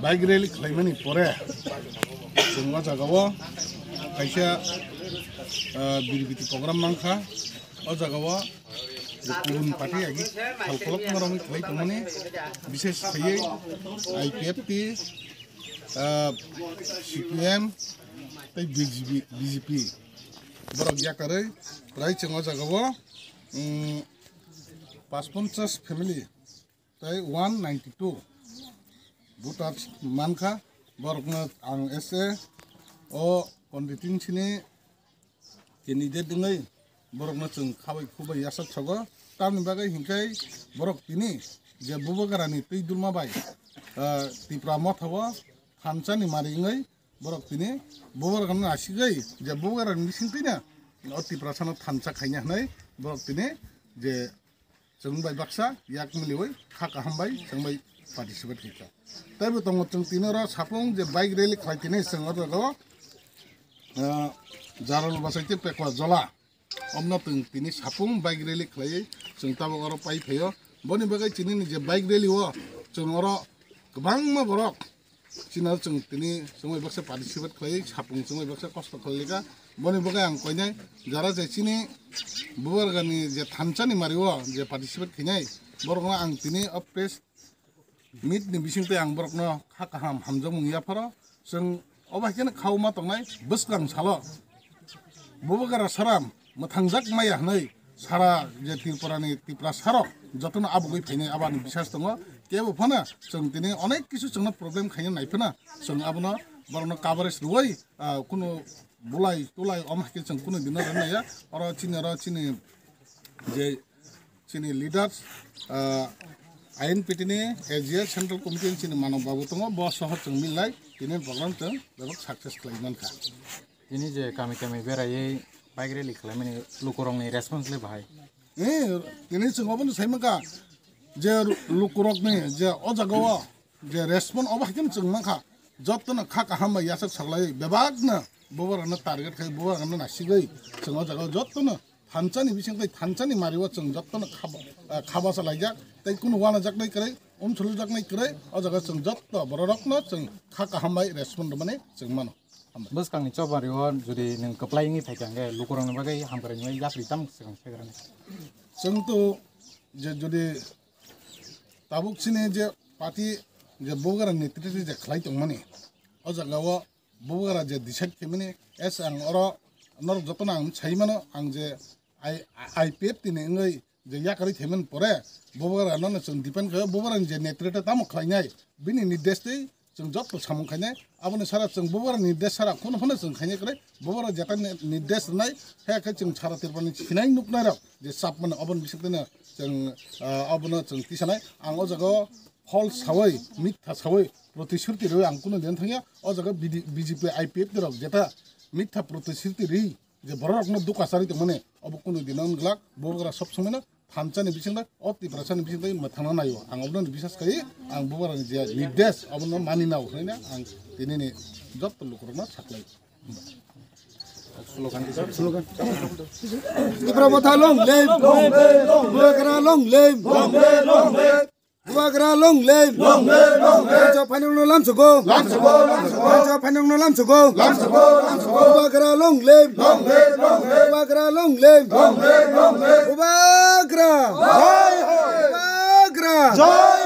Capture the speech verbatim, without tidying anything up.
Bike rally khlaimani pore chwng o jagao kaisa, ah, biribiti program mankha. O jagao kubun party agi phalphalok norokni khlai tongmani, bishes khaiwi I P F T, ah, C P M tei B J P, B J P borok yakarwi prai chwng o jagao, um, pash ponchas family tei one ninety two voters mankha, borokno ang S A o Pondit Tingsini candidate wngwi borokno chwng khabai khubai yasaksogo. Tamni bagwi hinkhe borok tini je Bubagrani twi dulma bai, ah, Tipra Motha o thansa ni mari wngwi borok tini Bubagrano nasigwi je Bubagrani bisingtwino o Tiprasano thansa khaina hwnwi borok tini je chwng bai baksa yak miliwi kha kaham bai chwng bai participate khaikha. Teibo tongo chwng tini oro sapung je bike rally khlai tini chwng oro jaga o, ah, Jaral Bwsai tei Pekwa Jola omno chwng tini sapung bike rally khlaiwi chwng tabuk oro pai phaio. Boni bagwi chini ni je bike rally o chwng oro kwbangma borok chini aro chwng tini chwngbai baksa participate khlai, sapung chwngbai baksa kosto khlai leka. Boni bagwi ang koinai jara je chini Bubagrani je thansa ni mari o je participate khainai, borokno ang tini o press meet ni bisingtwi ang borokno kha kaham hamjakmung yapharo. Chwng obo hai kheno khauma tongnai bwskang salo. Bubagra sara mwthangjak maya hwnwi sara je Tripura ni Tiprasa rok jotono abugwi phainai abani bisas tongo. Kebo phano chwng tini onek kisu chwngno problem khaina nai phano chwng abono borokno coverage rwui, ah, kunu bulai tulai omo hai khe chwng kunu dino rwna ya. Oro chini, oro chini je chini leaders, ah, I N P T ni A G A Central Committee ni chini Manob Babu tongo, bo sohor chwng milnai tini program chwng bebak success khlai mankha. Tini je kami kami beraiwi bike rally khlaimani lukurokni response le bahai? Eh, tini chwng obono sai mankha je lukurokni je o jagao je response obo hai kheno chwng mankha, jottono kha kaham bai yachak saklaiwi bebakno Bubagrano target khai Bubagrano nasigwi chwng o jagao jottono thansani bising tei thansani mario chwng jottono khaba-, ah, khabasa laijak tei kunu uanajaknai kwrwi, umsulujaknai kwrwi, o jaga chwng jotto bororokno chwng kha kaham bai response rwmani chwng mano. Hambai. Bwskangni chobario jodi nwng kwplai wngwi phaikha hwnkhe lukurokni bagwi hamkraini bai yapri tamo swkang segrani? Chwng to je jodi tabuk chini je party je Bubagra netrito je khlai tongmani, o jagao Bubagra je decide khaimani, as ang oro norok jotono ang sai mano, ang je I, I P F T ni wngwi je yakarwi thaimani pore Bubagra nono chwng depend khaio, Bubagra ni je netrito tamo khlainai, bini nirdesh twi chwng jotto samung khainai, aboni sara chwng Bubagra ni nirdesh sara khunu phano chwng khainai kwrwi, Bubagra jeta ni-, nirdesh rwnai, hai khe chwng sara Tripura ni sinai nuknai rok je chap mano, oboni bisingtwi no chwng, ah, obono chwng tisanai. Ang o jagao false sawi, mitha sawi, protishruti rwi ang kunu din thangya. O jaga B D, B J P I P F T rok jeta mitha protishruti rwi je bororokno dukha charwi tongmani, obo kunu dino wngglak, Bubagra sob somoino thamsani bisingtwi, o Tiprasani bisingtwi mwthangna naio. Ang obono bisas khlai, ang bubagrani je nirdesh, obono mani nao hwnwi ang tinini jotto lukurokno saklai. Tipra motha long live! Bubagra long live! Bubagra long live! Lamsogo, phainokno lamsogo. Lamsogo, lamsogo. Phainokno lamsogo. Lamsogo, lamsogo. Bubagra long live! Long live! Long live! Bubagra long live! Long live! Long live! Bubagra! Jai Ho! Bubagra! Jai